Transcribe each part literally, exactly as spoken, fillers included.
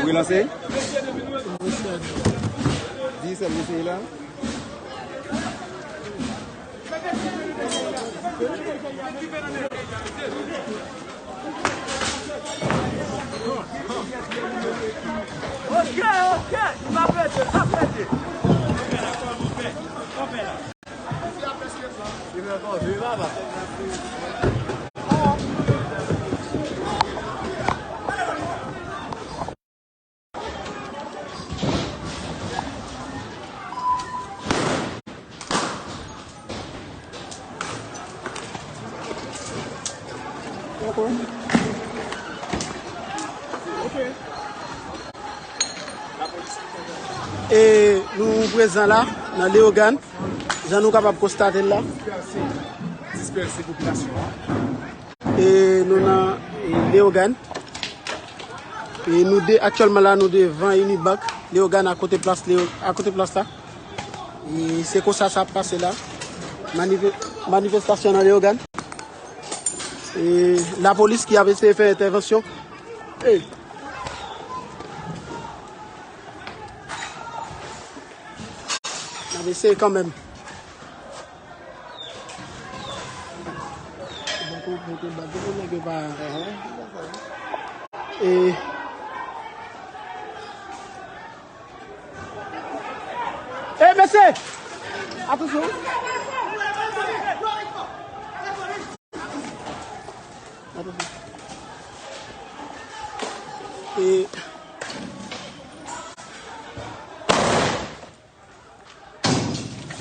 Relanse? Di sèl mesye la. Ok, ok, m ap rete, m ap rete. E nou prezan la, nan Leyogàn, jan nou kapab konstate l la. Disperse, disperse popilasyon an. E nou nan, e, Leyogàn. E nou de, aktyèlman la, nou devan Unibank, Leyogàn, akote plas Leyo-, akote plas la. E se konsa sa ap pase la. Manife-, manifestasyon nan Leyogàn. E lapolis ki ap eseye fè entèvansyon. E n ap eseye kanmenm. Bako, bako, bako, pou nèg yo pa. E, e, mesye! Atansyon! Atansyon! E,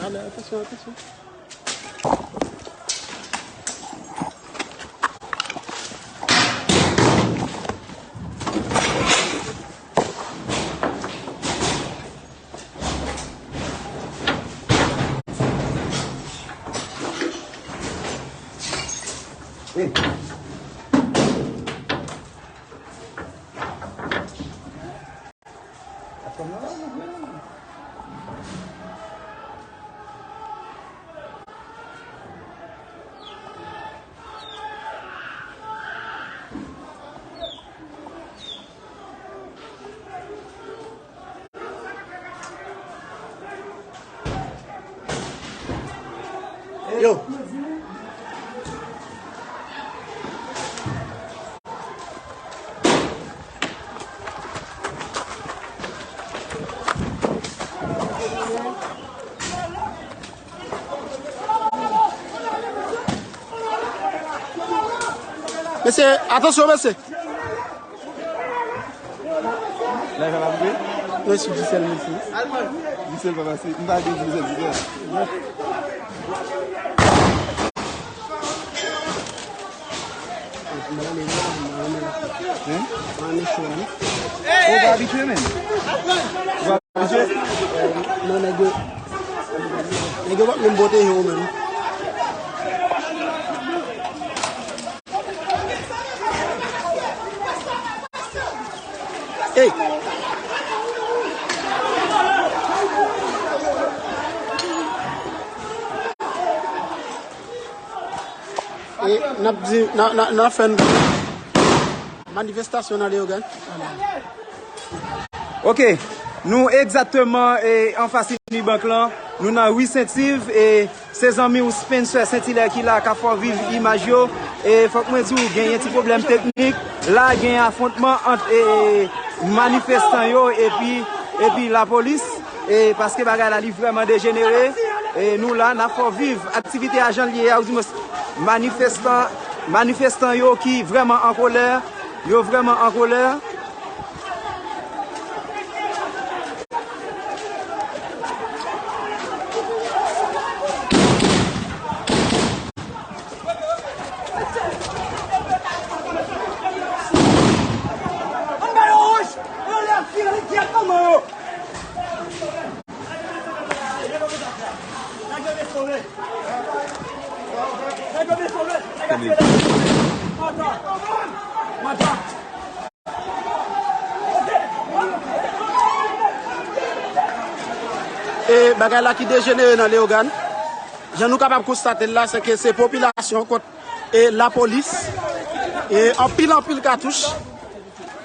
Ale, atansyon, atansyon. Yo. Mesye, atansyon, mesye. Live la pa koupe? Mwen sou Digicel mil sis. Digicel pa pase. M pa gen Digicel, Digicel. Hein? Ou pa abitye menm? Ou pa abitye? Non, nèg yo, nèg yo p ap menm pwoteje w menm. Ey! E n ap di, n a, n a, n a fè n manifestasyon nan Leyogàn. Ok, nou egzakteman, e, anfas Unibank lan, nou nan ri Sentiv, e se zanmi w Spencer Saint-Hilaire ki la, k ap fè w viv imaj yo. E fòk mwen di w, genyen ti pwoblèm teknik. La, genyen afwontman ant, e, manifestan yo epi, epi lapolis. E paske bagay la, li vrèman dejenere. E nou la, n ap fè w viv aktivite a jan l ye a, oudimwens manifestan, manifestan yo ki vrèman an kolè, yo vrèman an kolè. E bagay la ki dejenere nan Leyogàn, jan nou kapab konstate l la, se ke se popilasyon kont, e, lapolis, e anpil, anpil katouch.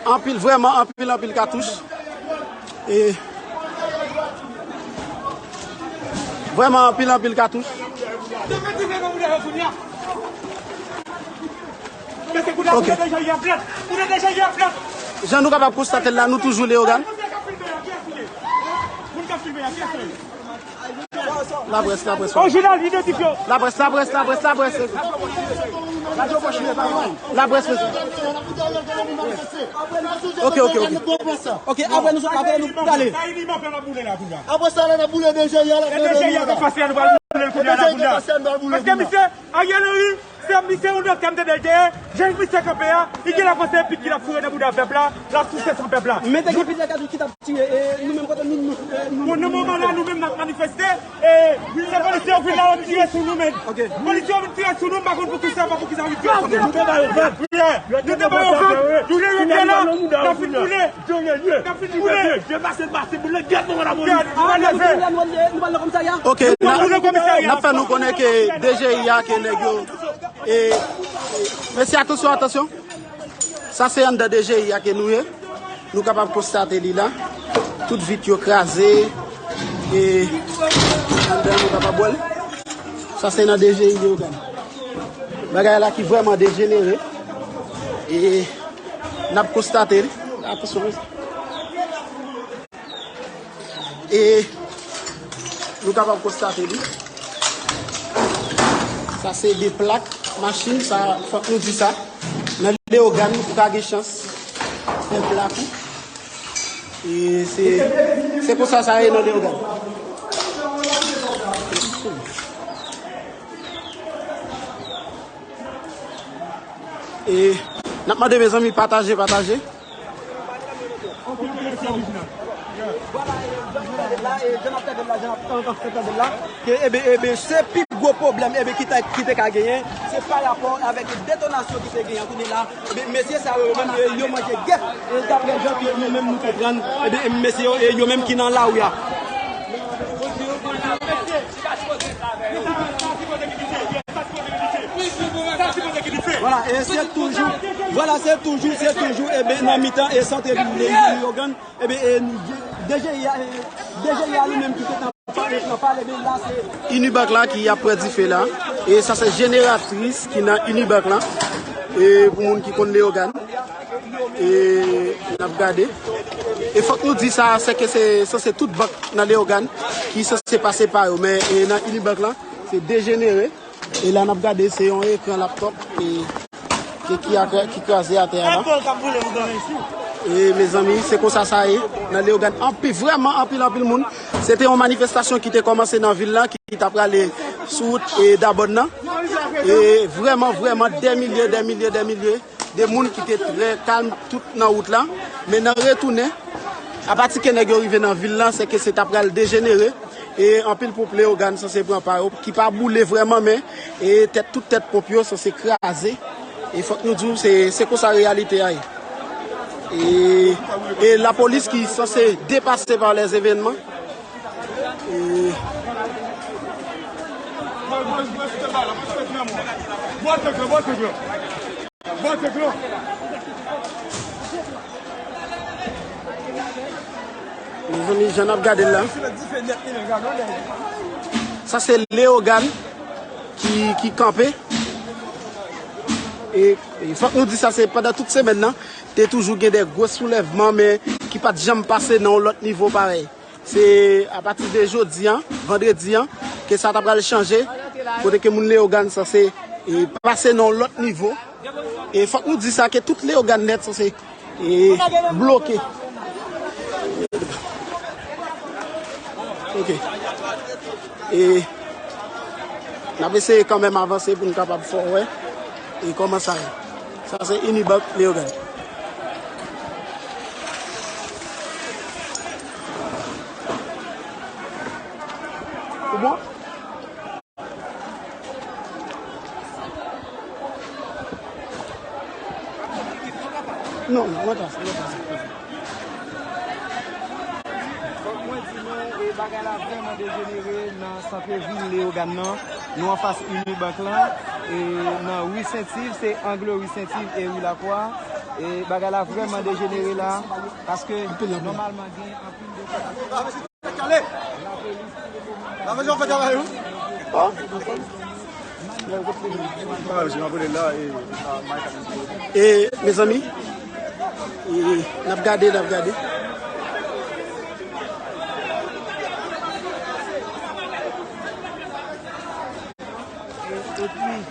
anpil, vrèman anpil, anpil katouch. E vrèman anpil, anpil katouch. Ok. Jan nou kapab konstate l la, nou toujou Leyogàn. Laprès, laprès. Laprès, laprès, laprès, laprès. Laprès, mesye. Ok, ok, ok. Ok, apre nou sot, apre nou prale. Apre sa, la, n ap boule D G I a, la, D G I a pase, nou pral boule l kounye a la. Paske misye, Ariel Henry, se misye yon nòt kèm te dèyè, jan misye kanpe a, li gen la panse pik ki l ap foure nan bouda pèp la, l ap souse san pèp la. Men te gen plizyè katouch ki t ap tire, e nou menm kote nou, nou, e nou. Bon, nan moman la, nou menm n ap manifeste, e se polisye yo vin la, yo tire sou nou menm. Ok. Polisye yo vin tire sou nou, m pa konn pou kisa, pa pou kisa yo vin tire sou nou. Nou te ba yo vag. Nou te ba yo vag. Nou te rete la, n ap fin boule. N ap fin boule. Gad, nou pral leve. Ok, n ap, n ap fè nou konnen ke D G I a, ke nèg yo. E, e, mesye, atansyon, atansyon. Sa se anndan D G I a ke nou ye. Nou kapab konstate li la. Tout vit yo kraze. E anndan nou kapab wè l. Sa se nan D G I Leyogàn. Bagay la ki vrèman dejenere. E n ap konstate l. Atansyon. E nou kapab konstate li. Sa se de plak machin, sa, fòk nou di sa. Nan Leyogàn, ou ka gen chans fè plak ou. E se, se konsa sa ye nan Leyogàn. E n ap mande mezanmi pataje, pataje. Vwala, e, jan n ap gade l la, jan n ap, jan n ap tande l la, ke, ebe, ebe, se pi gwo pwoblèm, ebe, ki ta, ki te ka genyen, se pa rapò avèk detonasyon ki te genyen kounye la. Ebe, mesye sa yo, yo menm, e, yo manje gèp, e, daprè jan ke nou menm nou konprann, ebe, mesye yo, e, yo menm ki nan lari a. Vwala, e se toujou, vwala, se toujou, se toujou, ebe, nan mitan e sant vil Leyogàn, ebe, e, D G I a, e, D G I a li menm ki te nan pale, nan pale, ebe, la, se Unibank la ki ap pran dife la, e sa se jeneratris ki nan Unibank la, e pou moun ki konn Leyogàn, e n ap gade. E fòk nou di sa, se ke se, se, se tout bank nan Leyogàn ki sanse pase pa yo, men, e nan Unibank la, se dejenere. E la n ap gade, se yon ekran laptòp, e, ke, ki a kra-, ki kraze atè a la. E, mezanmi, se konsa sa ye. Nan Leyogàn, anpi-, vrèman anpil, anpil moun. Se te yon manifestasyon ki te kòmanse nan vil la, ki t ap prale sou wout, e, Dabòn nan. E vrèman, vrèman, dè milye, dè milye, dè milye de moun ki te trè kalm tout nan wout la. Men nan retounen, apati ke nèg yo rive nan vil la, se ke se t ap pral dejenere. E anpil ponp Leyogàn sanse pran pa yo, ki pa boule vrèman, men, e tèt, tout tèt ponp yo sanse kraze. E fòk nou di w, se, se konsa reyalite a ye. E, e lapolis ki sanse depase pa lèzevènman. E Mezanmi, jan n ap gade l la. Sa se Leyogàn ki, ki kanpe. E, e fòk nou di sa, se pandan tout semèn nan, te toujou gen de gwo soulèvman, men ki pa t janm pase nan yon lòt nivo parèy. Se apati de jodi a, vandredi a, ke sa ta pral chanje, kote ke moun Leyogàn sanse, e, pase nan yon lòt nivo. E fòk nou di sa, ke tout Leyogàn nèt sanse, e, bloke. Ok. E n ap eseye kanmenm avanse pou n kapab fè w wè, e, kòman sa ye. Sa se Unibank Leyogàn. Ou bon? Non, non, mwen pase, mwen pase. Fòk mwen di nou, e, bagay la vrèman dejenere nan sant vil Leyogàn nan. Nou anfas Unibank lan, e, nan ri Sentiv, se ang ri Sentiv e ri Lakwa. E bagay la vrèman dejenere la, paske nòmalman gen anpil de... E, mezanmi, e, n ap gade, n ap gade.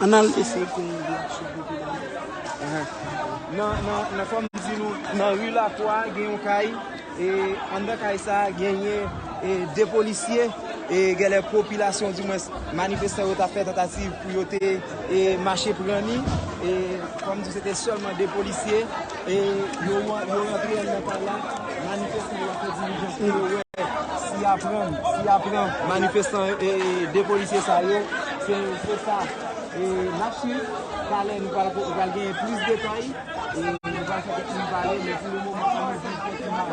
Ann al eseye pran yon reaksyon popilasyon. Nan, nan, nan, kòm m di nou, nan ri Lakwa, gen yon kay, e anndan kay sa a, genyen, e de polisye, e genlè popilasyon, dimwens, manifestan yo t ap fè tantativ pou yo te, e mache pran li, e kòm m di, se te sèlman de polisye, e yo, yo rantre anndan kay la, manifestan yo ap fè dilijans pou yo wè si y a pran, si y a pran manifestan, e, e, de polisye sa yo, se, se sa. E, n ap swiv, talè nou pral, nou pral genyen plis detay, e nou pral fè kèk moun pale, men pou le moman, ann nou viv kèk imaj.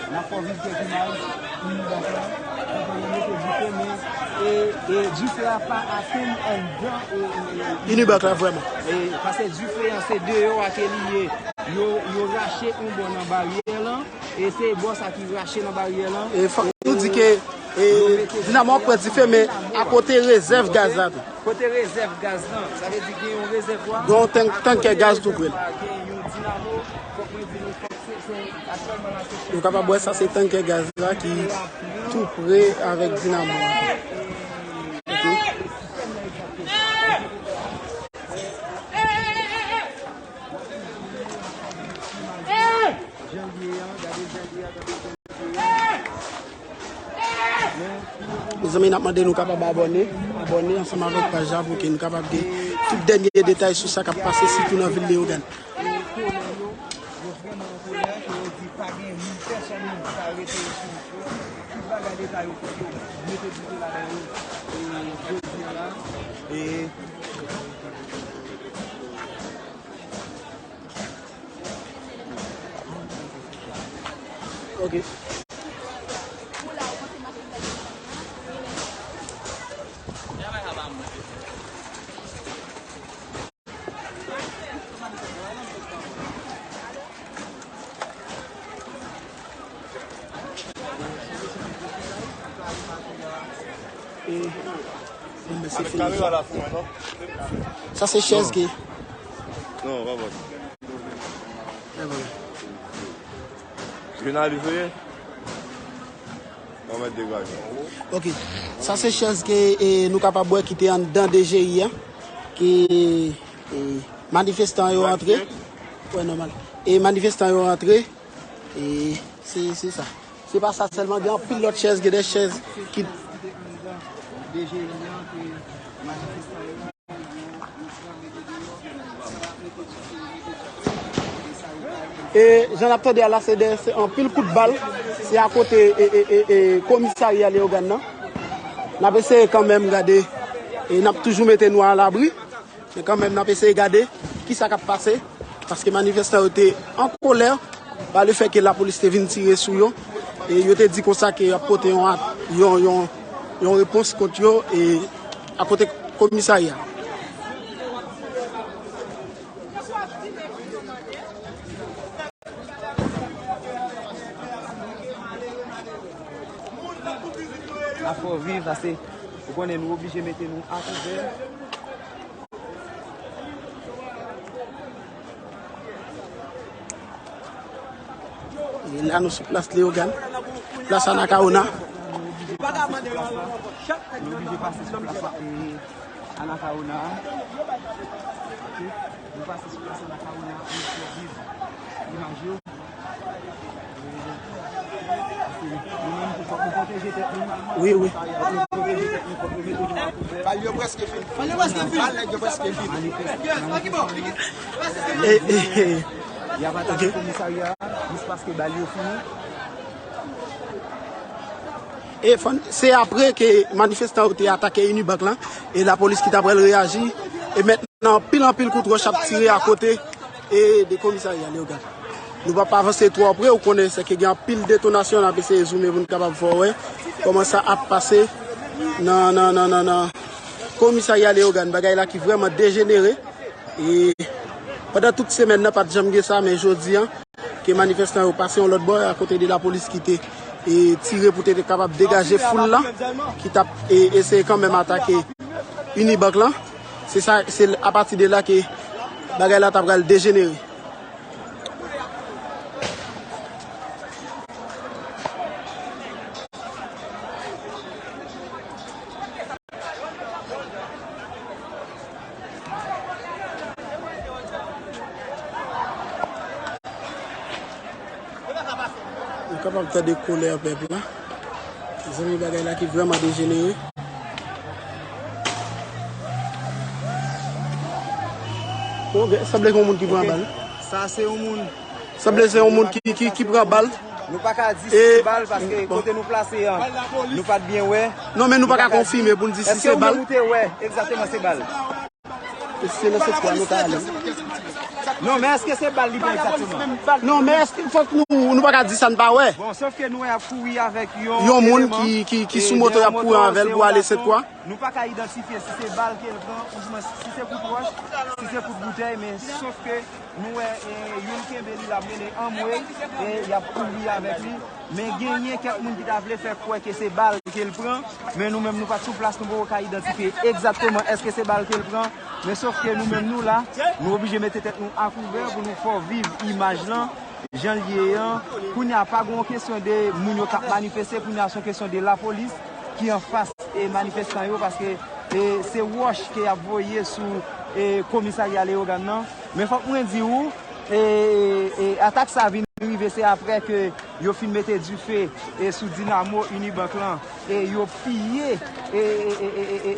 N ap fè w viv kèk imaj, Inibak la, kote yo mete dife, men, e, e dife a pa atenn anndan, e, e, e, Inibak la vrèman. E, paske dife an, se deyò a ke li ye. Yo, yo rache yon bò nan baryè lan, e se bò sa ki rache nan baryè lan. E fòk nou di ke, e, Dinamo ap pran dife, men akote rezèv gaz la tou. Kote rezèv gaz lan, sa vle di gen yon rezèvwa. Gen yon tank, tankè gaz tou pre l. Gen yon dinamo, fòk mwen di nou, fòk se, se, aktyèlman la, se... Nou kapab wè sa, se tankè gaz la ki tou pre avèk dinamo a. Ok. Mezanmi, n ap mande nou kapab abòne, abòne ansanm avèk paj la pou ke nou kapab gen tout dènye detay sou sa k ap pase, sitou nan vil Leyogàn. Ok. E, bon, men se fini. Sa se chèz ki... Non, pa bon. E bon. Jounalis ou ye? Mwen mèt degaje. Ok. Sa se chèz ke, e, nou kapab wè ki te anndan D G I a, ke, e, manifestan yo antre. Wè, nòmal. E manifestan yo antre. E se, se sa. Se pa sa sèlman, gen anpil lòt chèz, gen de chèz ki... E jan n ap tande a la, se de, se anpil kout bal. Se akote, e, e, e, e, komisarya Leyogàn nan. N ap eseye kanmenm gade, e n ap toujou mete nou alabri. Men kanmenm, n ap eseye gade kisa k ap pase. Paske manifestan yo te an kolè pa le fè ke lapolis te vin tire sou yo. E yo te di konsa ke y ap pote yon, yon, yon, yon repons kont yo, e akote komisarya. Afè w viv, pase ou konnen nou oblije mete nou akouvè. E la, nou sou plas Leyogàn, plas Anacaona. Nou oblije pase sou plas la, e, Anacaona. Ok? Nou pase sou plas Anacaona, nou fè viv imaj yo. Wi, wi. Bal yo prèske fini. Bal nèg yo prèske fini. E, e, e. Y ap atake komisarya a jis paske bal yo fini. E fò n, se apre ke manifestan yo te atake Unibank lan, e lapolis ki ta pral reyaji, e mèt nan anpil, anpil kout wòch ap tire akote, e de komisarya Leyogàn. Nou p ap avanse twò pre, ou konnen se ke gen anpil detonasyon, n ap eseye zoume pou n kapab fè w wè kòman sa ap pase nan, nan, nan, nan, nan komisarya Leyogàn. Bagay la ki vrèman dejenere, e Pandan tout semèn nan, pa t janm gen sa, men jodi a, ke manifestan yo pase yon lòt bò, akote de lapolis ki te, e, tire pou te, te kapab degaje foul la, ki t ap, e, eseye kanmenm atake Unibank lan. Se sa, se apati de la ke bagay la ta pral dejenere. Nou kapab tande kolè pèp la. Zanmi, bagay la ki vrèman dejenere. Bon, gen, sanble gen yon moun ki pran bal. Sa se yon moun. Sanble se yon moun ki, ki, ki pran bal. Nou pa ka di si se bal paske kote nou plase an, nou pa t byen wè. Non, men nou pa ka konfime pou n di si se bal. Èske ou menm ou te wè egzakteman se bal? E se nan sèt kwa nou ka ale. Non, men èske se bal li pran egzakteman? Non, men èske fòk nou, nou pa ka di sa n pa wè. Bon, sof ke nou wè y ap kouri avèk yon moun ki, ki, ki sou moto, y ap kouri avè l pou ale sèt kwa. Nou pa ka idantifye si se bal ke l pran, oudimwen si se kout wòch, si se kout boutèy, men sof ke nou wè, e, youn kenbe li, l ap rele anmwe, e y ap kouri avèk li. Men genyen kèk moun ki ta vle fè kwè ke se bal ke l pran, men nou menm nou pa t sou plas, nou poko ka idantifye egzakteman èske se bal ke l pran, men sof ke nou menm nou la, nou oblije mete tèt nou akouvè pou nou fè w viv imaj lan, jan l ye an. Kounye a pa gen yon kesyon de moun yo k ap manifeste, kounye a se yon kesyon de lapolis ki anfas, e, manifestan yo, paske, e, se wòch ke y ap voye sou, e, komisarya Leyogàn nan. Men fòk mwen di w, e, e, atak sa vin rive, se aprè ke yo fin mete dife, e, sou dinamo Unibank lan, e yo piye, e, e, e, e, e, e,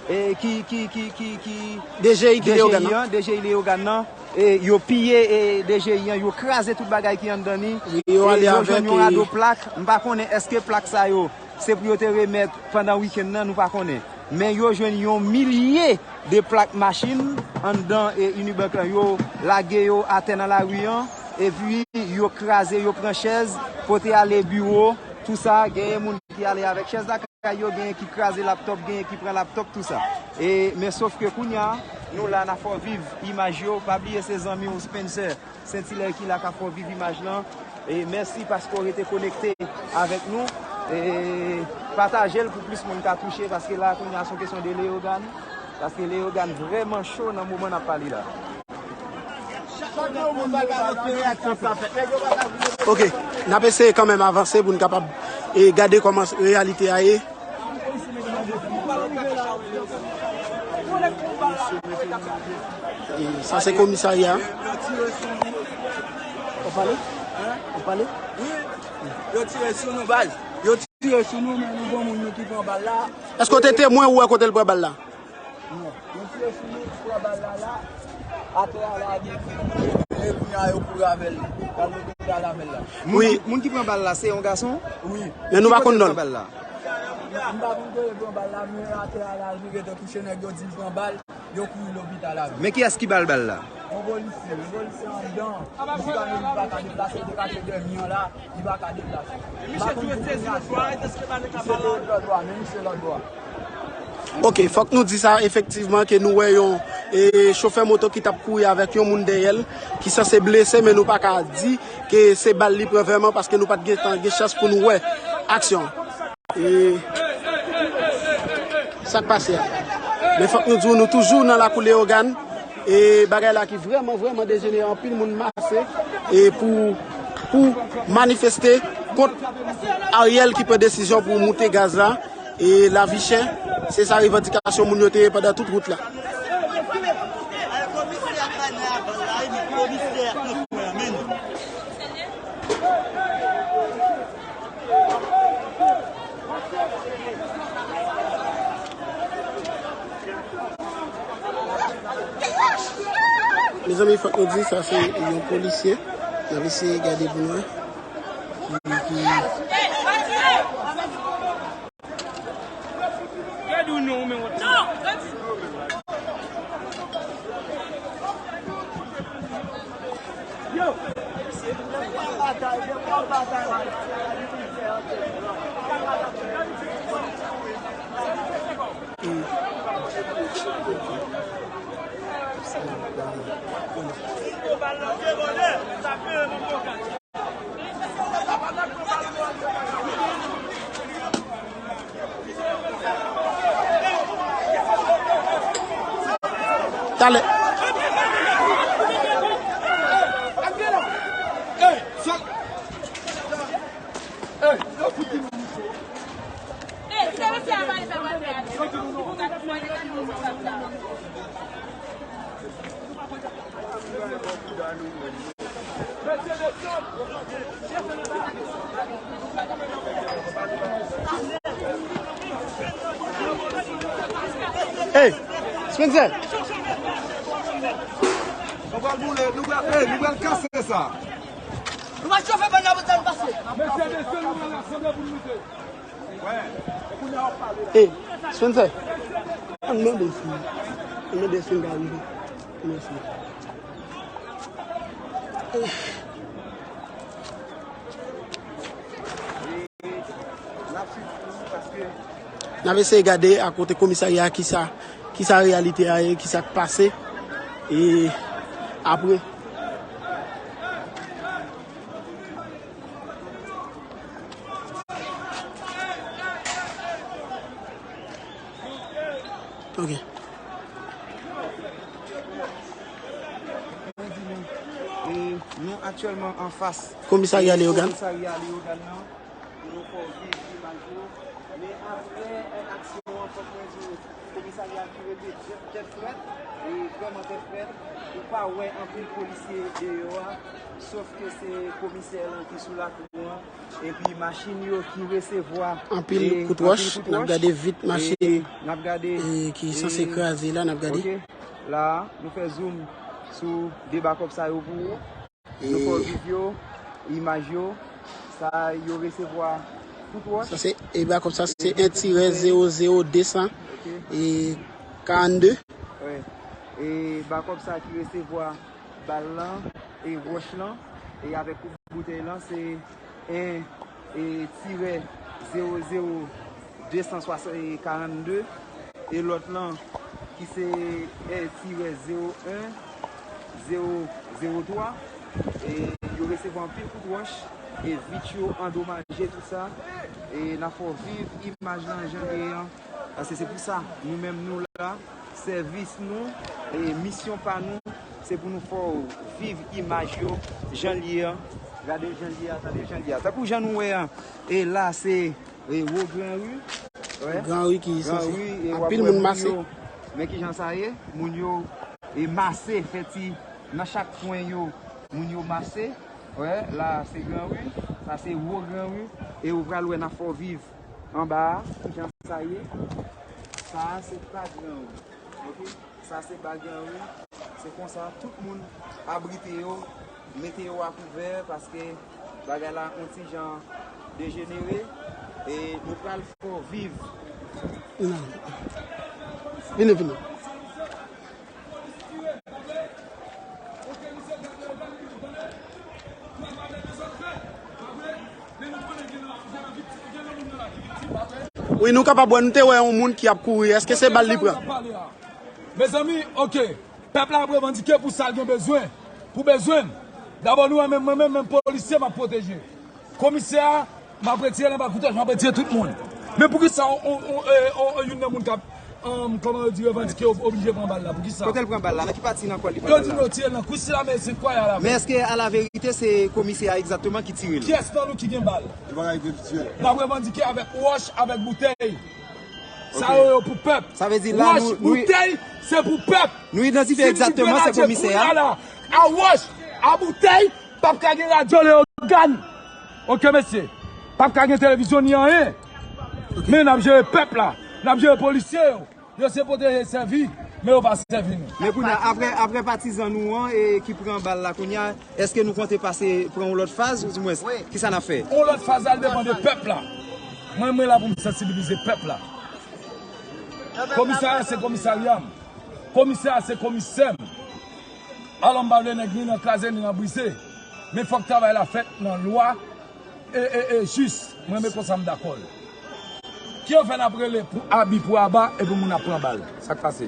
e, e, ki, ki, ki, ki, ki, D G I ki Leyogàn nan. D G I an, D G I Leyogàn nan, e yo piye, e, D G I an, yo kraze tout bagay ki anndan li. Wi, yo ale avèk, yo jwenn yon rado plak, m pa konnen èske plak sa yo, se pou yo te remèt pandan wikenn nan, nou pa konnen. Men yo jwenn yon milye de plak machin anndan, e, Unibank lan, yo lage yo atè nan lari an, epi yo kraze, yo pran chèz, pote ale biwo, tou sa, genyen moun ki ale avèk chèz lakay yo, genyen ki kraze laptòp, genyen ki pran laptòp, tou sa. E, men sof ke kounye a, nou la, n a fè w viv imaj yo. Pa bliye se zanmi w Spencer Saint-Hilaire ki la k ap fè w viv imaj lan. E mèsi paske w rete konekte avèk nou. E pataje l pou plis moun ka touche, paske la, kounye a, se yon kesyon de Leyogàn. Paske Leyogàn vrèman cho nan moman n ap pale la. Ok, n ap eseye kanmenm avanse pou n kapab, e, gade kòman reyalite a ye. E, sa se komisarya. Ou pale? Ou pale? Wi, yo tire sou nou, baz. Yo tire sou nou, men nou gon moun nou ki pran bal la. Èske w te temwen ou wè kote l pran bal la? Non. Yo tire sou nou, pran bal la la. Atè a la, gen moun, e kounye a yo kouri avè l. Pral lopital avè l la. Wi. Moun ki pran bal la, se yon gason? Wi. Men nou pa konn non l. Ki kote l pran bal la? M pa konn kote l pran bal la, men atè a la, li rete kouche, nèg yo di l pran bal, yo kouri lopital avè l. Men kiyès ki ba l bal la? Yon polisye, yon polisye anndan. Li pa, li pa ka deplase, li te kache dèyè mi an la. Li pa ka deplase. Misye di yo te di lòt bò a, èske pa nan ka pale? Misye te lòt bò a, men misye lòt bò a. Ok, fòk nou di sa efektivman ke nou wè yon, e, chofè moto ki t ap kouri avèk yon moun dèyè l ki sanse blese, men nou pa ka di ke se bal li pran vrèman paske nou pa t gentan gen chans pou nou wè aksyon an. E sa k pase a. Men fòk nou di w, nou toujou nan lakou Leyogàn. E bagay la ki vrèman, vrèman dejenere, anpil moun mase, e pou, pou manifeste kont Ariel ki pran desizyon pou moute gaz la. E lavi chè, se sa revandikasyon moun yo te ye pandan tout wout la. Mezanmi, fòk nou di, sa se yon polisye. N ap eseye gade pou nou wè. Ki, ki, Talè. Hey, Spencer! Nou pral boule, nou pral, hey, nou pral kase sa. Nou va chofe bann nan pou sa nou pase. Mesye, mesye, nou pral rasanble pou nou moute. Hey, Spencer, ann mande si, ann mande si m ka rive. Mèsi. N ap eseye gade akote komisarya a, kisa, kisa reyalite a ye, kisa k pase. E apre. Ok. E nou aktyèlman anfas komisarya Leyogàn. Komisarya Leyogàn nan, pou nou fè w viv imaj yo. Men apre, eh, aksyon an, fòk mwen di w, komisarya ki rete tèt frèt, e vrèman tèt frèt. Ou pa wè anpil polisye deyò a, sòf ke se komisè lan ki sou lakou an. Epi machin yo ki resevwa anpil kout wòch, n ap gade vit machin ki sanse kraze la, n ap gade. Ok, la a, nou fè zoom sou de bakòp sa yo pou ou. Nou fè w viv yo, imaj yo, sa yo resevwa kout wòch. Sa se, e bakòp sa se en tirè zewo zewo de san e karannde. Wi. E bakòp sa ki resevwa bal lan e wòch lan, e avèk kout boutèy lan, se en, e, tirè zewo zewo de san swasann, e, karannde, e lòt lan ki se, e, tirè zewo en zewo zewo twa, e yo resevwa anpil kout wòch, e vit yo andomaje, tout sa, e n ap fè w viv imaj lan jan l ye an. Paske se pou sa, nou menm nou la, sèvis nou, e misyon pa nou, se pou nou fè w viv imaj yo, jan l ye an. Gade jan l ye a, tande jan l ye a. Tankou jan nou wè an, e la se, e, wo Gran Ri. Wè. Gran Ri ki sanse. Gran Ri, e w ap wè moun yo. Men kijan sa ye, moun yo, e, mase, fè ti, nan chak kwen yo, moun yo mase. Wè, la se Gran Ri, sa se wo Gran Ri, e ou pral wè n ap fè w viv anba a, kijan sa ye. Sa a se ba Gran Ri. Ok? Sa se ba Gran Ri. Se konsa, tout moun abrite yo, mete yo a kouvè, paske bagay la on ti jan dejenere, e nou pral fè w viv. Non. Vini, vini. Wi, nou kapab wè, nou te wè yon moun ki ap kouri. Èske se bal li pran? Mezanmi, ok. Pèp la ap revandike pou sa l gen bezwen, pou bezwen l. Dabò, nou wè, menm mwen menm, menm polisye m ap pwoteje. Komisè a, m ap retire l anba kout wòch, m ap retire tout moun. Men poukisa on, on, on, eh, on, on, youn nan moun k ap, um, kòman yo di, revandike ob-, oblije pran bal la? Poukisa? Kote l pran bal la? Nan ki pati nan kò l li pran bal la? Yo di yo tire l nan kwis la, men se kwaya la. Men èske alaverite se komisè a egzakteman ki tire l? Kiyès nan nou ki gen bal? N ap revandike avèk wòch, avèk boutèy. Sa yo, yo pou pèp. Sa vle di la, wòch, nou, nou, boutèy, se pou pèp. Nou idantifye egzakteman se komisè a. Si nou vle radye kounye a la, a wòch, a boutèy, p ap ka gen radyo Leyogàn. Ok, mesye. P ap ka gen televizyon ni anyen. Men n ap jere pèp la. N ap jere polisye yo. Yo se pwoteje, sèvi, men yo pa sèvi nou. Men kounye a, apre, apre patizan nou an, e, ki pran bal la kounye a, èske nou konte pase pran yon lòt faz, oudimwens, kisa n ap fè? Yon lòt faz la, l depann de pèp la. Mwen, mwen la pou m sansibilize pèp la. Komisarya se komisarya m. Komisè a se komisè m. Alò, m pa vle nèg ni nan kraze, ni nan brize. Men fòk travay la fèt nan lwa e, e, e jis. Mwen, men konsa m dakò l. Ki yo fè n ap rele pou abi, pou aba, epi moun ap pran bal? Sa k pase?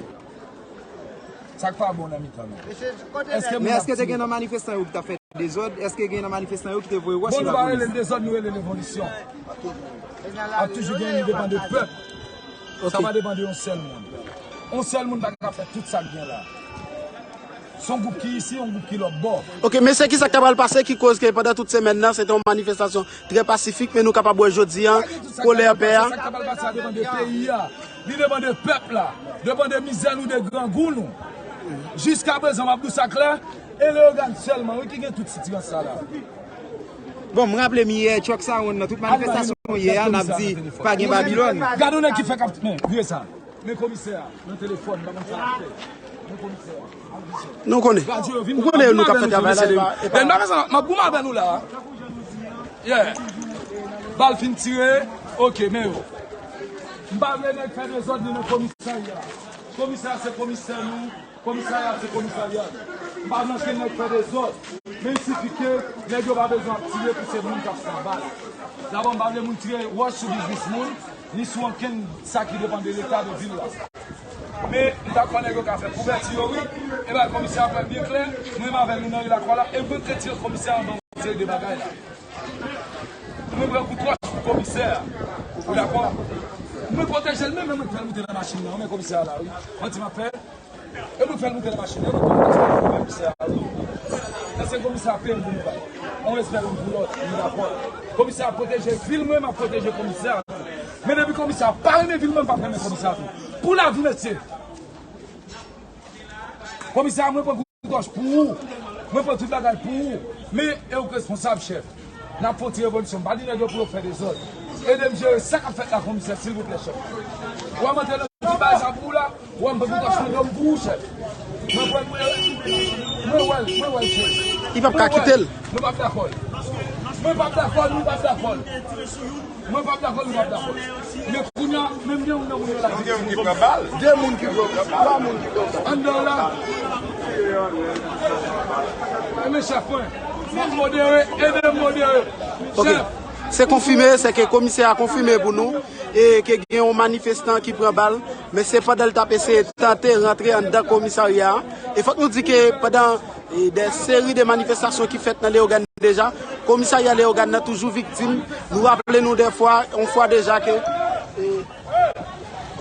Sa k pa bon nan mitan nou? Èske moun ap tiye? Men èske te gen nan manifestan yo ki t ap fè dezòd? Èske gen nan manifestan yo ki te voye wòch sou lapolis? Bon, nou pa rele l dezòd, nou rele l revolisyon. Ap toujou gen, li depann de pèp. Sa pa depann de yon sèl moun. Yon sèl moun pa ka fè tout sa k gen la. Se yon gwoup ki isi, yon gwoup ki lòt bò. Ok, mesye, kisa k ta pral pase ki koz ke pandan tout semèn nan, se te yon manifestasyon trè pasifik, men nou kapab wè jodi a, kolè pè a. Sa k ta pral pase a depann de peyi a, li depann de pèp la, depann de mizè nou, de grangou nou. Jiskaprezan, m ap di w sa klè, e Leyogàn sèlman, wi, ki gen tout sitirans sa la. Bon, m raple m yè, Truck Sound nan, tout manifestasyon yè a, n ap di, pa gen Babilòn. Gade yon nèg ki fè kap, men, vye sa. Men komisè a, nan telefòn, pa konn sa l ap fè. Men komisè a. Nou konnen. Ou konnen nou k ap fè travay la, e pa, e pa. M ap goumen avè nou la. Yeah. Bal fin tire, ok, men yo. M pa vle nèg fè dezòd li nan komisarya. Komisè a se komisè nou. Komisarya se komisarya. M pa vle ankenn nèg fè dezòd. Men il sifi ke nèg yo pa bezwen ap tire pou se moun k ap pran bal. Dabò, m pa vle moun tire wòch sou biznis moun, ni sou ankenn sa ki depann de Leta, de vil la. Men, m ta kwè nèg yo ka fè kouvèti yo, wi. E bay komisè a fè l byen klè. Mwen menm avè nou nan ri Lakwa la, e mwen k retire komisè a anba yon seri de bagay la. Mwen pran kout wòch pou komisè a. Ou dakò? Mwen pwoteje l menm, men mwen k fè l moute nan machin nan, men komisè a la, wi. Manti m ap fè. E mwen fè l moute nan machin, e mwen fè l moute nan machin, komisè a, wi. Paske komisè a peye m pou nou bay. On respè youn pou lòt, nou dakò. Komisè a pwoteje vil mwen, m ap pwoteje komisè a tou. Men depi komisè a pa renmen vil mwen, m p ap renmen komisè a tou. Pou lavi, mesye. Komisè a, mwen pran kout wòch pou ou. Mwen pran tout bagay pou ou. Men, e ou k responsab, chèf. N ap fè yon ti revolisyon. M pa di nèg yo pou yo fè dezòd. Ede m jere sa k ap fèt la, komisè, silvouplè, chèf. Ou wè m antre nan ti bagay sa pou ou la? Ou wè m pran prekosyon dòm pou ou, chèf. Mwen pran, mwen, mwen wè l, mwen wè l, chèf. Li p ap ka kite l. Nou p ap dakò. Mwen p ap dakò, nou p ap dakò. Mwen p ap dakò, nou p ap dakò. Men kounye a, menm gen youn nan moun yo la. Gen moun ki pran bal. De moun ki pran bal. Twa moun ki pran bal. Anndan la. E men chèf mwen. Fòk modere, ede m modere. Ok. Chèf. Se konfime, se ke komisè a konfime pou nou, e ke gen yon manifestan ki pran bal, men se pandan l t ap eseye tante rantre anndan komisarya a. E fòk nou di ke pandan, e, de seri de manifestasyon ki fèt nan Leyogàn deja, komisarya Leyogàn nan toujou viktim. Nou raple nou de fwa, yon fwa deja ke, e,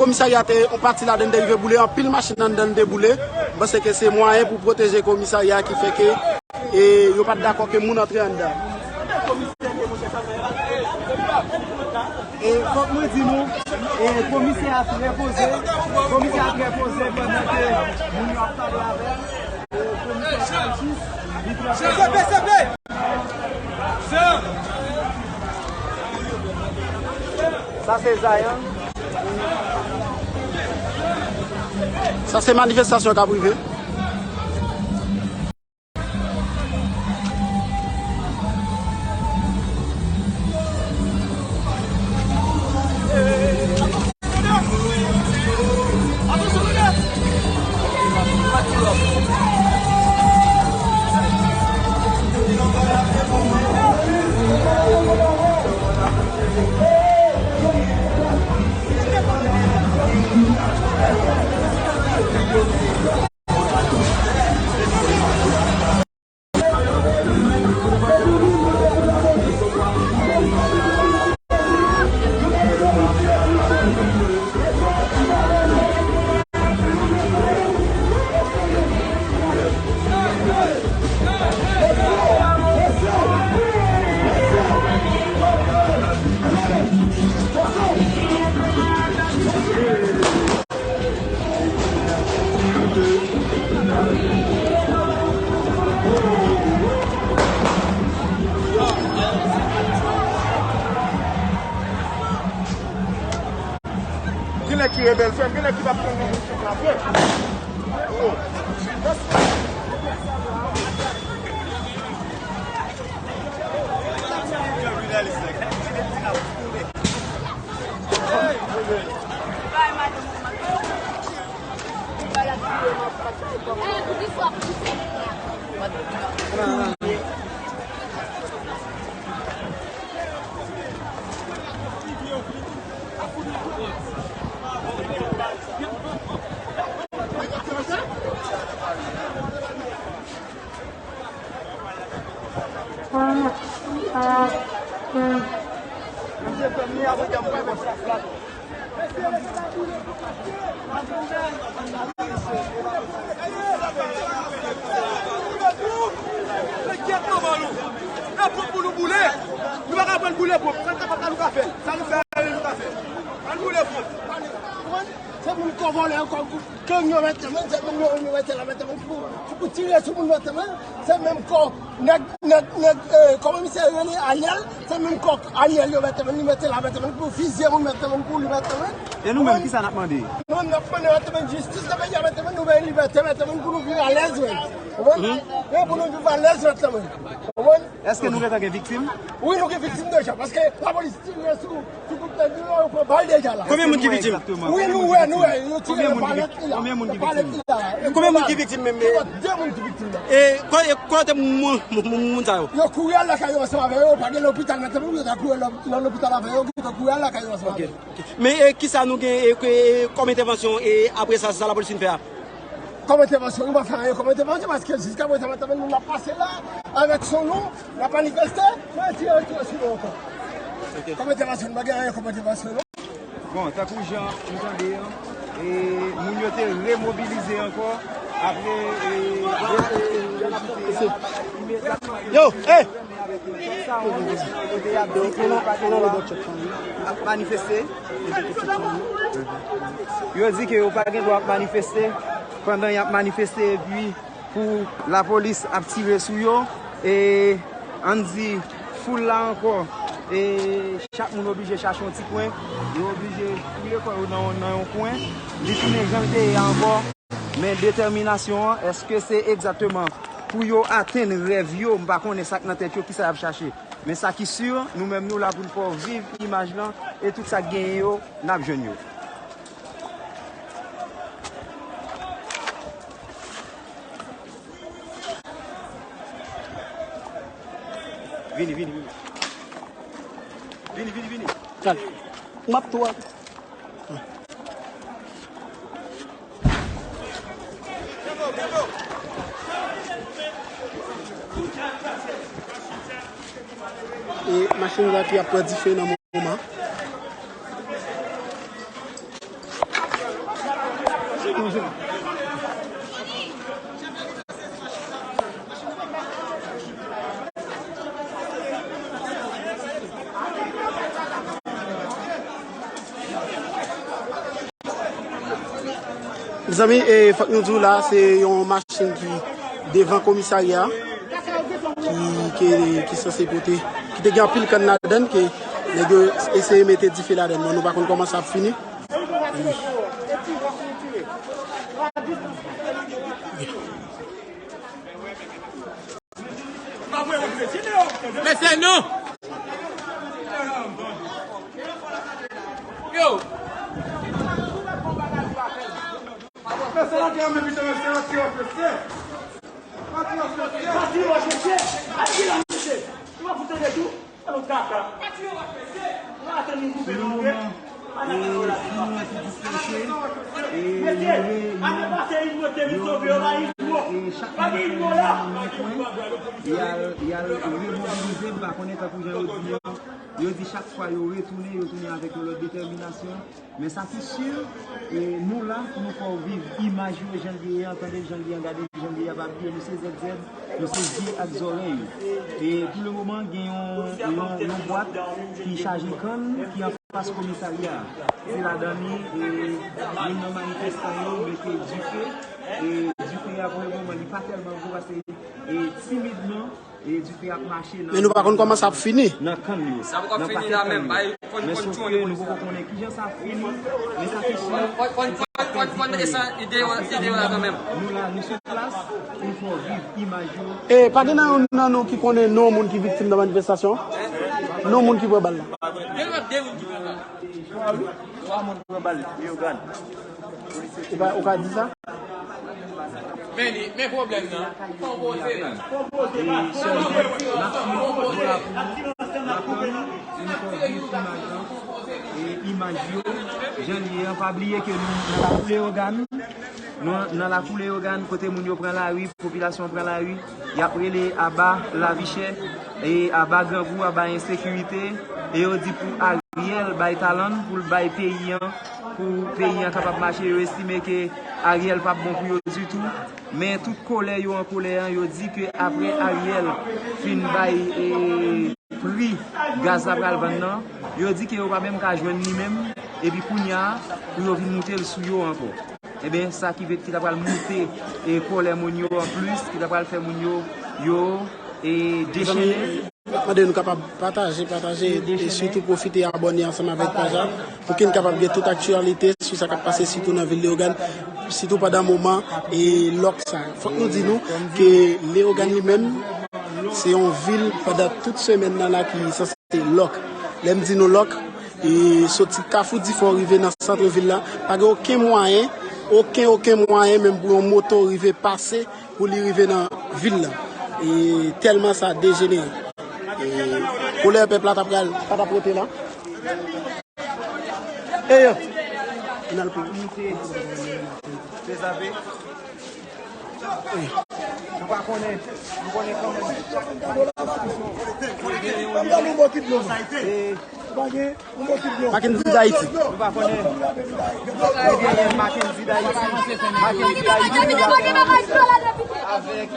komisarya te, yon pati ladan l te rive boule, anpil machin anndan l te boule. M panse ke se mwayen pou pwoteje komisarya ki fè ke, e, yo pa t dakò ke moun antre anndan. E fòk mwen di nou, e, komisè a trè poze, komisè a trè poze pandan ke moun yo ap pale avè l. Sa se Zayan. Sa se manifestasyon k ap rive. Gen nèg ki rebèl, frè m, gen nèg ki p ap pran nan misyon frape. Oh. Enkyèt non, Balou. E pwòp pou nou boule. Nou pa ka pran boule pwòp. Sa nou ka fè, nou ka fè. Sa nou fè, nou ka fè. Ann boule pwòp. Se moun k vòlè ankò, gang yo mete men, se moun yo, yo mete la mete men pou, pou tire sou moun mete men. Se menm kò nèg, nèg, nèg, eh, kòman misye rele, Ariel, se menm kò Ariel yo mete men, li mete la mete men pou fizye moun mete men, pou li mete men. E nou menm, kisa n ap mande? Nou menm, n ap mande mete men jistis nan peyi a mete men, nou bay libète mete men pou nou viv alèz men. Konprann? E pou nou viv alèz mete men. Konprann? Èske nou gentan gen viktim? Wi, nou gen viktim deja, paske lapolis tire sou, sou tout nèg yo, yo pran bal deja la. Konbyen moun ki viktim? Wi, nou wè, nou wè, yo tire nan palèt li la. Konbyen moun ki viktim? Konbyen moun ki viktim menm? Gen de moun ki viktim la. E ko-, e kote moun, moun, moun, moun sa yo? Yo kouri al lakay yo ansanm avè yo, pa gen lopital nan tèt yo, yo ta kouri al nan lopital avè yo, yo ta kouri al lakay yo ansanm avè yo. Men, e, kisa nou gen, e, ke, e, kòm entèvansyon, e, apre sa, se sa lapolis fin fè a? Kòm entèvansyon, nou pa fè anyen kòm entèvansyon, paske jiska prezan, nou ap pase la, avèk son nou, n ap manifeste, men tire, tire sou nou ankò. Kòm entèvansyon, nou pa gen anyen kòm entèvansyon, non. Bon, tankou jan nou tande an, e, moun yo te remobilize ankò, apre, e, e, e, yo, e, Kote y ap di ke yo pa gen dwa ap manifeste. Yo di ke yo pa gen dwa ap manifeste. Pandan y ap manifeste, epi pou lapolis ap tire sou yo, e ann di foul la ankò, e chak moun oblije chache yon ti kwen, yo oblije fouye kò yo nan, nan yon kwen, li tounen jan l te ye a ankò. Men detèminasyon an, èske se egzakteman pou yo atenn rèv yo? M pa konnen sa k nan tèt yo, kisa y ap chache. Men sa ki si, nou menm nou la pou n fè w viv imaj lan, e tout sa k genyen yo, n ap jwenn yo. Vini, vini, vini. Vini, vini, vini. Kal. M ap tou ap. E machin la ki ap pran dife nan moman. Mezanmi, e, fòk nou di w la, se yon machin ki devan komisarya ki, ki, ki sanse pote, ki te gen anpil kann ladan l, ke nèg yo eseye mete dife ladan l, men nou pa konn kòman sa ap fini. Mesye, non! Yo! Mesye, la, mesye, mesye, mesye, mesye. Pou le moman, e, moun yo ki dispeche, e, yo re-, yo, yo, e, chak moun nan yon kwen, y al, y al remobilize, m pa konnen, tankou jan yo di an, yo di chak fwa yo retounen, yo tounen avèk yon lòt detèminasyon. Men sa ki si, e, nou la pou nou fè w viv imaj yo jan l ye an, tande l jan l ye an, gade l jan l ye an, pa bliye nou se Z Z, nou se zye ak zòrèy. E pou le moman, gen yon, yon, yon bwat ki chaje kann ki anfas komisarya a. Se ladan li, e, youn nan manifestan yo mete dife, e dife a pou le moman li pa tèlman gwo paske, e, timidman, e dife ap mache nan, men nou pa konn kòman sa ap fini. Nan kann yo. Sa poko fini la menm, bay konn, men konn sòf ke nou poko konnen kijan sa ap fini, men sa ki si, konn, konn, konn, konn, konn mete sa ide yo, ide yo la kanmenm. Nou la, nou sou plas, pou nou fè w viv imaj yo. E pa gen nan youn nan nou ki konnen non moun ki viktim nan manifestasyon an? Non moun ki pran bal la? Gen de moun ki pran bal. Twa moun pran bal, Leyogàn. Ou ka, ou ka di sa? Men li, men pwoblèm nan, konpoze nan. Konpoze nan. E sèlman, n ap swiv, nou la pou nou, n ap tann, e nou fè w viv imaj lan, e imaj yo, jan l ye an. Pa bliye ke nou nan lakou Leyogàn, nou nan lakou Leyogàn, kote moun yo pran lari, popilasyon an pran lari, y ap rele aba lavi chè. e aba grangou, aba ensekirite, e yo di pou Ariel bay talan l, pou l bay peyi an, pou peyi an kapab mache. Yo estime ke Ariel p ap bon pou yo ditou, men tout kolè yo an kolè an, yo di ke apre Ariel fin bay, e, pri gaz la pral vann nan, yo di ke yo pa menm ka jwenn li menm, epi kounye a, pou yo vin moute l sou yo ankò. Ebyen, sa ki vle, ki ta pral moute, e, kòlè moun yo anplis, ki ta pral fè moun yo, yo, e, dechene. Mande nou kapab pataje, pataje, e sitou pwofite abòne ansanm avèk paj la, pou ke n kapab gen tout aktyalite sou sa k ap pase, sitou nan vil Leyogàn, sitou pandan moman, e, lòk sa. Fòk nou di nou ke Leyogàn li menm, se yon vil pandan tout semèn nan la ki sanse lòk. Lè m di nou lòk, e soti Kafou Difò rive nan sant vil la, pa gen okenn mwayen, okenn, okenn mwayen menm pou yon moto rive pase, pou li rive nan vil la. E tèlman sa dejenere. E kolè pèp la t ap pral, pa t ap rete la. E yo, n al pou Nou pa konnen, nou konnen kanmenm. Mackendy D'Haïti. Nou pa konnen. Mackendy D'Haïti. Mackendy D'Haïti avèk,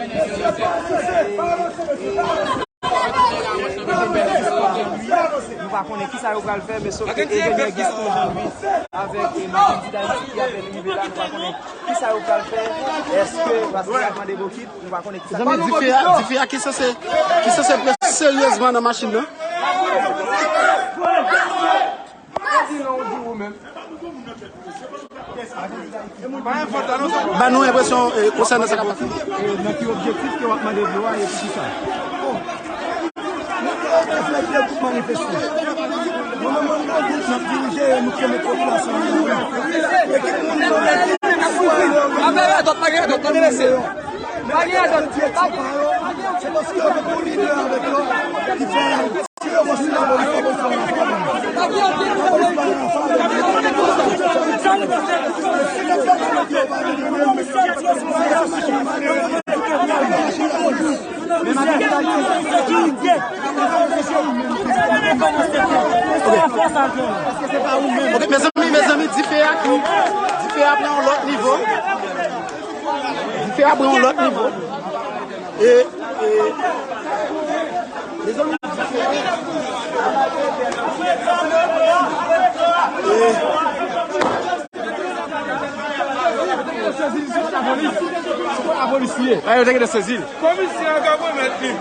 nou pa konnen kisa yo pral fè, men sof ke Evener Giscon Jean Louis avèk, e, Mackendy D'Haïti ki apèn rive la, nou pa konnen kisa yo pral fè. Èske, paske y ap mande bokit, nou pa konnen kisa. Mezanmi, dife a, dife a ki sanse, ki sanse pran seryezman nan machin nan. Ba nou enpresyon, e, konsènan sa k ap pase. E, nan ki objektif ke w ap mande dlo a e pou kisa? Reflekte pou manifeste. Nou menm, nou nan wout, n ap dirije, nou fè met popilasyon an nan wout. Ekip moun yo, ekip moun yo. Pa gen radòt, pa gen radòt, tande mesye. Pa gen radòt. Se paske yo gen yon lidè avèk yo ki fè Ok, mezanmi, mezanmi, dife a ki, dife a pran yon lòt nivo. Dife a pran yon lòt nivo. E, e, mezanmi, dife a. E, sezi, se pa lapolis. Se pa lapolis li ye. Komisè an ka remèt li.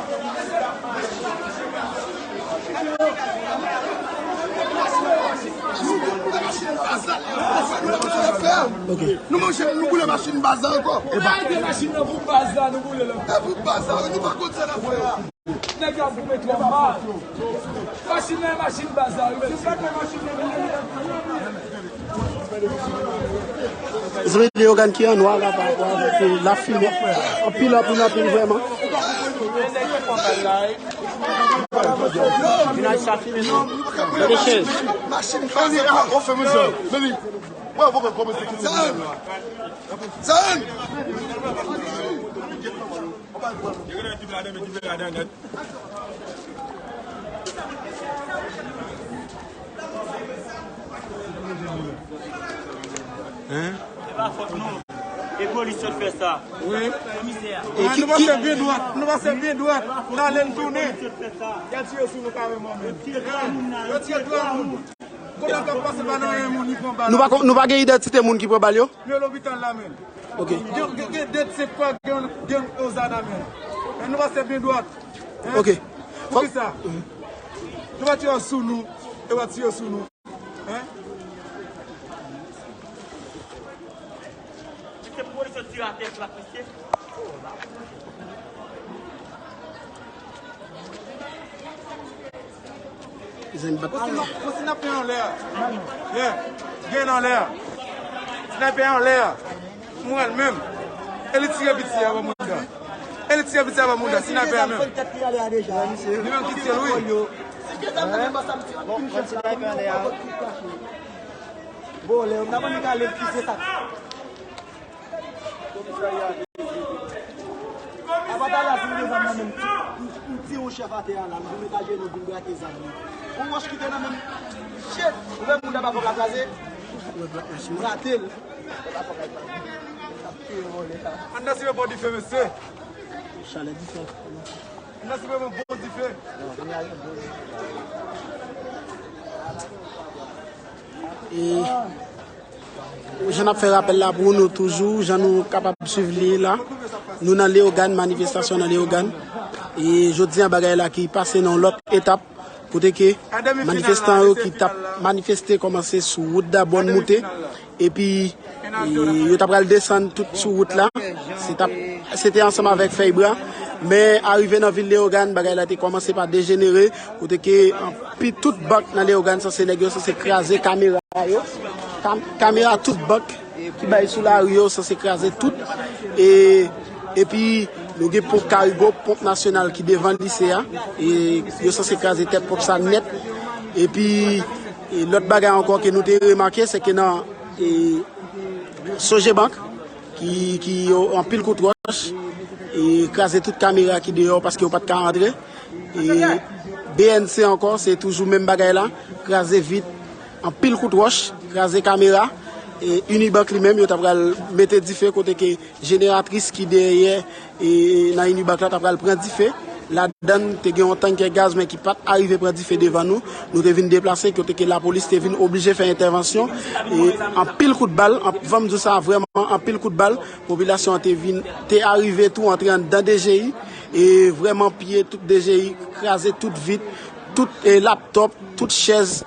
Ok. Nou manje, nou boule machin baz la ankò. E pa machin nan pou baz la, nou boule l ankò. E pou baz la, nou pa konn sa n ap fè a. Nèg yo ap goumen twò mal. Machin nan e machin baz la, wi, mesye. Mezanmi, Leyogàn ki an nwa la pa rapò avèk, euh, lafimen. Anpil, anpil, anpil vrèman. Machin baz la, on fè mesye. Meni. Mwen, mwen kòmanse ki sa. Sa. Yo genlè dife ladan, men dife ladan nèt. Hein? Se pa fòt nou. E polis yo t fè sa. Wi. Komisè a. Nou pase byen dwat. Nou pase byen dwat. N ale n tounen. Y al tire sou nou kareman menm. Yo tiye twa moun. Kote l t ap pase pa nan yon moun li pran bal. Nou pa kon-, nou pa gen idantite moun ki pran bal yo? Yo lopital la menm. Ok. Gen, gen, gen de senk fwa gen, gen Ozana menm. Men nou pase byen dwat. Hein? Ok. Poukisa? Nou pa tire sou nou, yo pa tire sou nou. Hein? Se pou polis yo tire atè plat mesye. Zen bat. Konsi n ap fè anlè a. Yeah. Gen anlè a. Sniper anlè a. Mwen menm. E li tire piti a ban mouda. E li tire piti a ban mouda. Sniper menm. Li menm ki tire l, wi. Bon, sniper anlè a. Bon, lè yo ta konn gale ki se sa. Talè a, si m gen zam nan men m, m, m tire yon chèf atè a la, m vin met ajenou, vin brake zam nan. Yon wòch ki te nan men m, shit, ou wè moun nan pa fòk la kraze, m rate l. Anndan se yon bon dife, mesye. Chalè dife. Anndan se yon bon dife. E jan n ap fè rapèl la pou nou toujou, jan nou kapab swiv li la, nou nan Leyogàn, manifestasyon nan Leyogàn. E jodi a, bagay la ki pase nan yon lòt etap, kote ke manifestan yo ki t ap manifeste kòmanse sou wout Dabòn moute, epi e, yo t ap pral desann tout sou wout la. Se t ap, se te ansanm avèk fèy bwa. Men arive nan vil Leyogàn, bagay la te kòmanse pa dejenere, kote ke anpi tout bank nan Leyogàn sanse nèg yo sanse kraze kamera yo. Kam-, kamera tout bank ki bay sou lari yo sanse kraze tout. E, epi nou gen ponp Karigo, ponp nasyonal ki devan lise a. E yo sanse kraze tèt ponp sa nèt. Epi, e lòt bagay ankò ke nou te remake, se ke nan, e, Sogebank, ki, ki yo anpil kout wòch, e kraze tout kamera ki deyò paske yo pa t ka antre. E B N C ankò, se toujou menm bagay la, kraze vit, anpil kout wòch, kraze kamera. E Unibank li menm, yo ta pral mete dife kote ke jeneratris ki dèyè, e, nan Unibank la ta pral pran dife. Ladann, te gen yon tankè gaz, men ki pa t arive pran dife devan nou. Nou te vin deplase, kote ke lapolis te vin oblije fè entèvansyon. E anpil kout bal, an-, fò m di w sa, vrèman anpil kout bal. Popilasyon an te vin, te arive tou antre anndan D G I. E vrèman piye tout D G I, kraze tout vit, tout, e, laptòp, tout chèz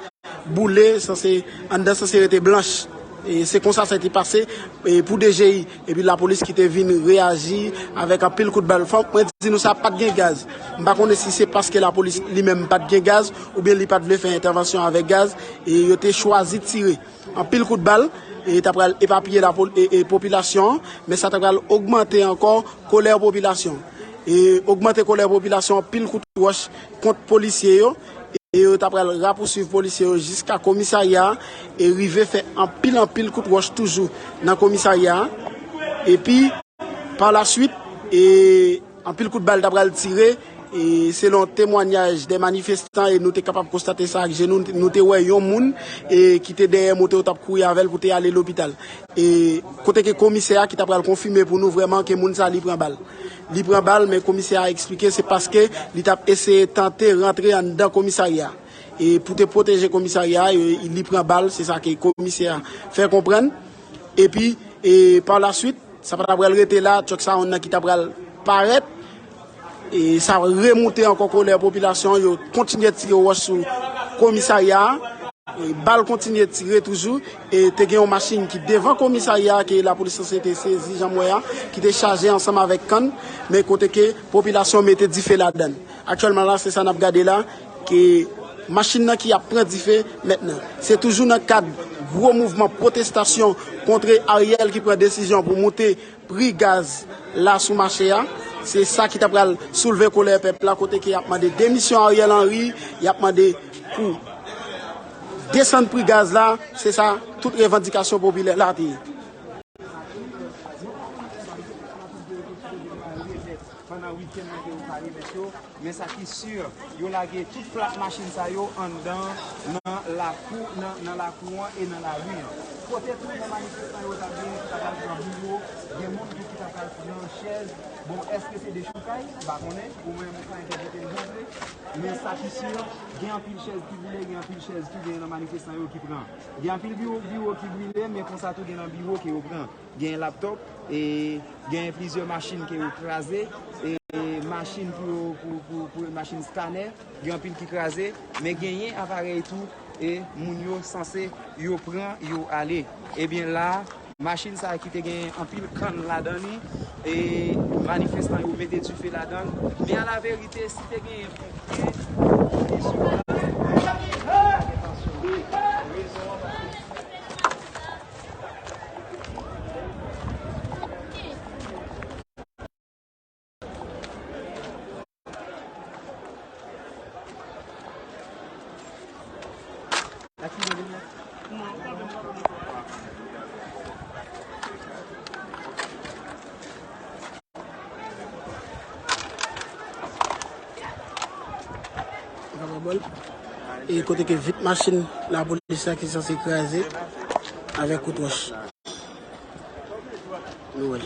boule, sanse, anndan sanse rete blanch. E se konsa sa te pase, e pou D G I, epi lapolis ki te vin reyaji avèk anpil kout bal. Fò mwen di nou sa, pa t gen gaz. M pa konnen si se paske lapolis li menm pa t gen gaz, oubyen li pa t vle fè entèvansyon avèk gaz, e yo te chwazi tire. Anpil kout bal, e ta pral epapiye lapol-, e, e popilasyon an, men sa ta pral ogmante ankò kolè popilasyon. E ogmante kolè popilasyon, anpil kout wòch kont polisye yo, e yo ta pral rapousuiv polisye yo jiska komisarya a, e rive fè anpil, anpil kout wòch toujou nan komisarya a. Epi, pa la swit, e anpil kout bal ta pral tire, e selon temwanyaj de manifestan, e nou te kapab konstate sa ak je nou, nou te wè yon moun, e ki te dèyè moto yo t ap kouri avè l pou te ale lopital. E kote ke komisè a ki ta pral konfime pou nou vrèman ke moun sa li pran bal. Li pran bal, men komisè a eksplike se paske li t ap eseye tante rantre anndan komisarya. E pou te pwoteje komisarya, e, li pran bal, se sa ke komisè a fè konprann. Epi, e, pa la swit, sa pa ta pral rete la, Chuck Sound nan ki ta pral parèt, e sa remoute ankò kolè popilasyon, yo kontinye tire wòch sou komisarya a. E bal kontinye tire toujou. E te gen yon machin ki devan komisarya a ke lapolis sanse te sezi, jan m wè a, ki te chaje ansanm avèk kann, men kote ke popilasyon mete dife ladann. Aktyèlman la, se sa n ap gade la, ke machin nan ki ap pran dife mentnan. Se toujou nan kad gwo mouvman pwotestasyon kont Ariel ki pran desizyon pou moute pri gaz la sou mache a. Se sa ki ta pral soulve kolè pèp la, kote ke y ap mande demisyon Ariel Henry, y ap mande pou desann pri gaz la. Se sa tout revandikasyon popilè la te ye. Pandan wikenn nan ke yo pa remèt yo, men sa ki si, yo lage tout flak machin sa yo anndan nan lakou, nan, nan lakou an e nan lari an. Kote tou nan manifestan yo t ap gen ki ta pral pran biwo, gen moun tou ki ta pral pran chèz. Bon, èske se dechoukay? M pa konnen, ou menm ou ka entèprete l jan w vle. Men sa ki si, gen anpil chèz ki boule, gen anpil chèz tou gen nan manifestan yo ki pran. Gen anpil biwo, biwo ki brile, men konsa tou gen nan biwo ke yo pran. Gen laptòp, e gen plizyè machin ke yo kraze, e machin pou yo, pou, pou, pou machin skanè, gen anpil ki kraze, men genyen aparèy tou, e moun yo sanse yo pran, yo ale. Ebyen la, machin sa ki te gen anpil kann ladan li, e manifestan yo mete dife ladan l. Men alaverite, si te genyen ponpye ki sou plas, rezon an pa te Bòbòl. E kote ke vit machin lapolis la ki sanse kraze avèk kout wòch. Nou wè l.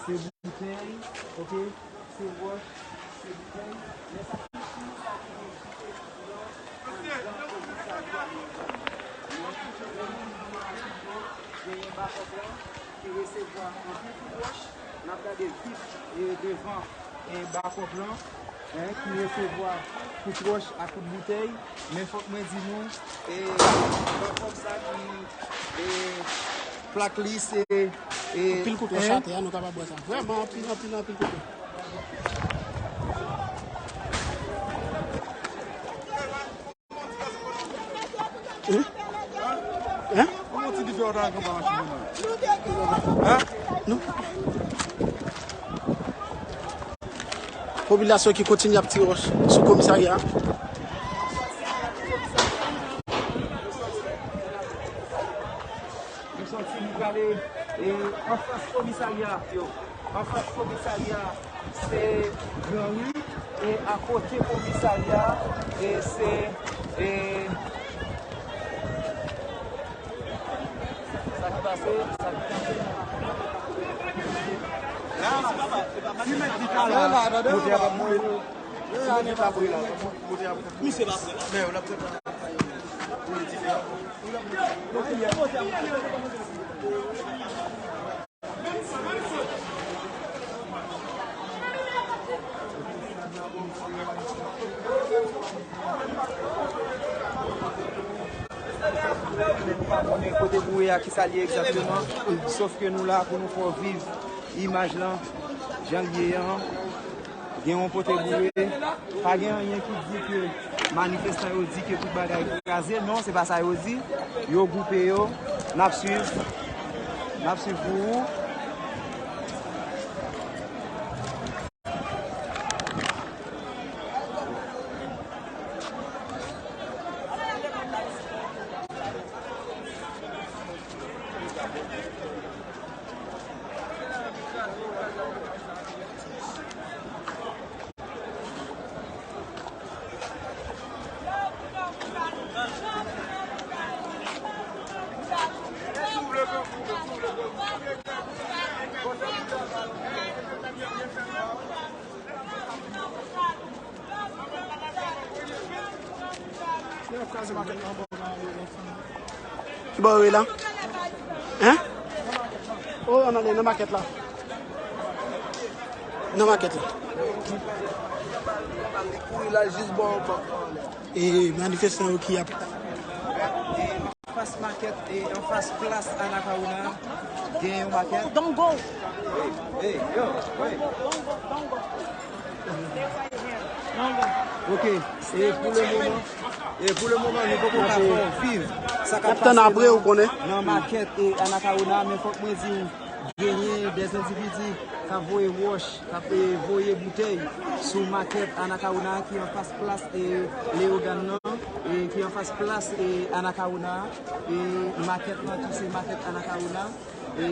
Se boutèy, oke? Se wòch, se boutèy. Men sa ki pi sou jan komisarya genyen bakòp lan ki resevwa anpil kout wòch. N ap gade vit, e, devan, e, bakòp lan, en, ki resevwa kout wòch ak kout boutèy. Men fòk mwen di nou, e, bakòp sa ki, e, plak li se, e, anpil kout wòch atè a, nou kapab wè sa. Vrèman, anpil, anpil, anpil kout wòch. Hein? Hein? Kòman ti dife w ta kanpe machin nan? Hein? Non. Popilasyon ki kontinye ap tire wòch sou komisarya a. Nou sòti, nou prale, e, anfas komisarya, yo. Anfas komisarya, se Gran Ri, e akote komisarya, e se, e, sa ki pase, sa ki pase. Misye pa prè la. Nou pa konnen kote bouyi a, kisa l ye egzakteman, sof ke nou la pou nou fè w viv imaj lan, jan l ye an. Gen yon kote boule. Pa gen anyen ki di ke manifestan yo di ke tout bagay kraze. Non, se pa sa yo di. Yo gwoupe yo. N ap swiv. N ap swiv pou ou. Ki bò yo ye la? Hein? Oh, nan, nan makèt la. Nan makèt la. Li kouri la jis bò, bò. E manifestan yo ki ap Anfas makèt, e anfas plas Anacaona, gen yon makèt. Don't go. Hey, hey, yo, hey. Don't go, don't go, don't go. Stay right here. Don't go. Ok, e pou le moman, e pou le moman, nou poko ka fè w viv sa k ap pase nan, nan makèt, e Anacaona, men fòk mwen di w, genyen de endividi k ap voye wòch, k ap, e, voye boutèy sou makèt Anacaona ki anfas plas, e, Leyogàn nan, e, ki anfas plas, e, Anacaona, e, makèt lan tou se makèt Anacaona, e,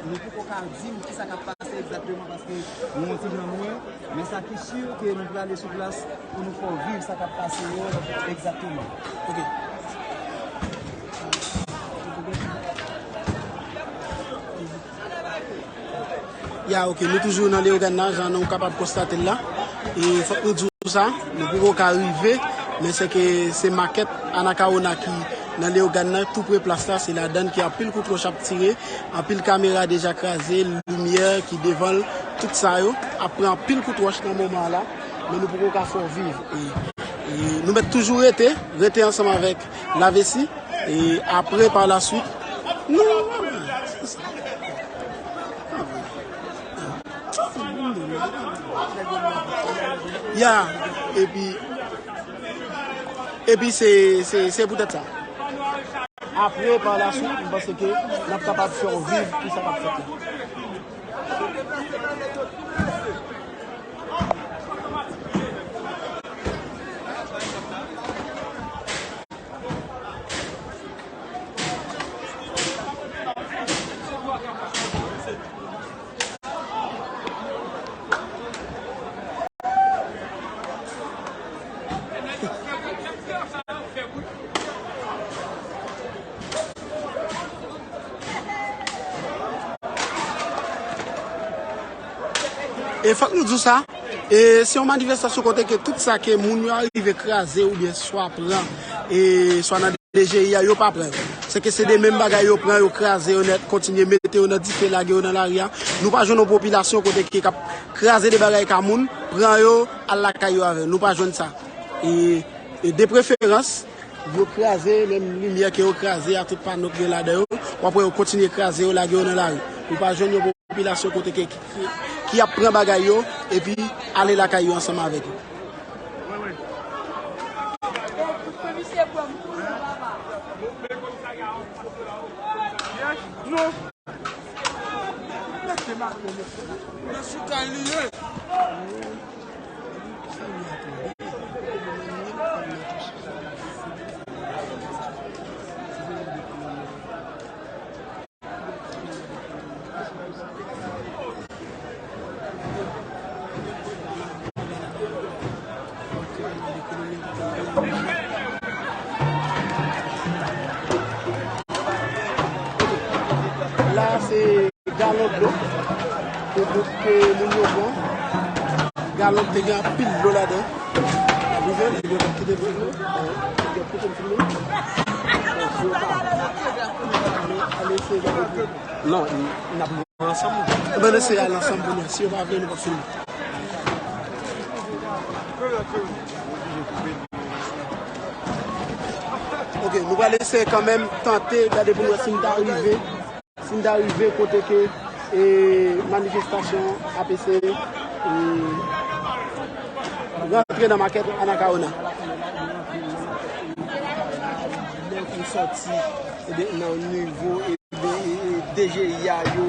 nou poko ka di w kisa k ap pase egzakteman paske nou yon ti jan lwen, men sa ki si ke nou prale sou plas pou nou fè w viv sa k ap pase yo egzakteman. Ok. Ya, ok, nou toujou nan Leyogàn nan, jan nou kapab konstate l la. E fòk nou di w sa, nou poko ka rive, men se ke se makèt Anacaona ki nan Leyogàn nan, tou pre plas la, se ladann ki anpil kout wòch ap tire, anpil kamera deja kraze, limyè ki devan l, tout sa yo ap pran anpil kout wòch nan moman an la, men nou poko ka fè w viv. E, e nou mèt toujou rete, rete ansanm avèk Lavesi, e apre, pa la swit, nou, ya, epi, epi se, se, se poutèt sa. Apre, pa la swit, m panse ke n ap kapab fè w viv kisa k ap fèt la. E fòk nou di w sa, e se yon manifestasyon kote ke tout sa ke moun yo arive kraze oubyen swa pran, e swa nan D G I a, yo pa pran. Se ke se de menm bagay yo pran, yo kraze yo nèt, kontinye mete yo nan dife, lage yo nan lari a. Nou pa jwenn yon popilasyon kote ke k ap kraze de bagay ka moun, pran yo, al lakay yo avè yo. Nou pa jwenn sa. E, e de preferans, yo kraze menm limyè ke yo kraze a, tout pano k gen ladan yo. W ap wè yo kontinye kraze yo, lage yo nan lari. Ou pa jwenn yon popilasyon kote ke, ki, ki, ki ap pran bagay yo, epi ale lakay yo ansanm avèk yo. La, se galon dlo ke, ke moun yo pran. Galon te gen anpil dlo ladan. Rive, li gen kite dlo. Bon, si yo pa, ale, ale eseye gade. Non, n ap Ansanm. Ebyen, nou se al ansanm kounye a. Si yo pa vle, nou pa fini. Ok, nou pral eseye kanmenm tante, gade pou nou wè si n ta rive, si n ta rive kote ke, e, manifestasyon ap eseye, e, rantre nan makèt Anacaona. Lè ou sòti, ebyen, nan nivo, ebyen, e, e, D G I a yo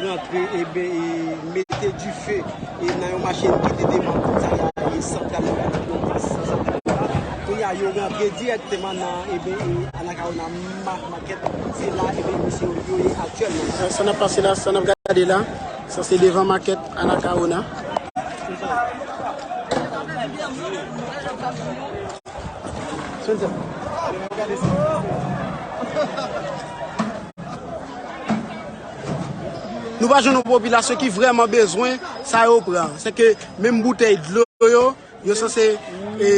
rantre, ebyen, e, mete dife, e, nan yon machin ki te devan komisarya, e, santral la, nan yon plas santral la. Kounye a, yo rantre dirèkteman nan, ebyen, e, Anacaona ma-, makèt. Se la, ebyen, mesye yo, yo ye aktyèlman. Sa, sa n ap pase la, sa n ap gade la, sa se devan makèt Anacaona. Nou pa jwenn yon popilasyon ki vrèman bezwen sa yo pran. Se ke menm boutèy dlo yo, yo sanse, e,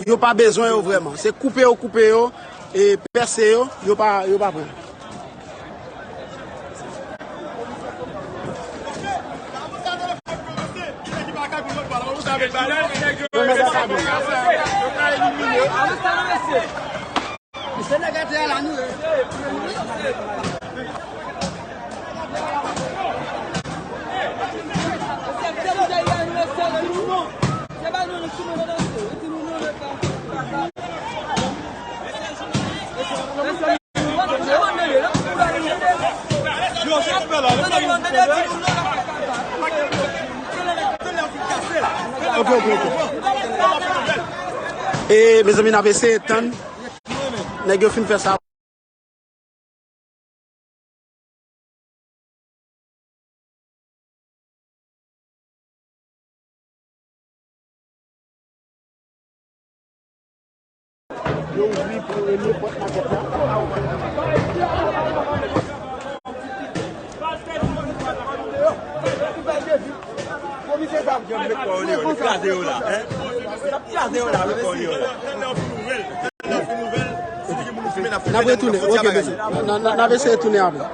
yo pa bezwen yo vrèman. Se koupe yo koupe yo, e pèse yo, yo pa, yo pa pran. Ok, ok, ok. E, mezanmi, n ap eseye tann nèg yo fin fè sa. Yo ouvri premye pòt makèt la. Komisè sa ap kraze yo la, hein? Sa ap kraze yo la, komisè yo la. N ap retounen. Ok, mèsi. N, n, n ap eseye tounen apre.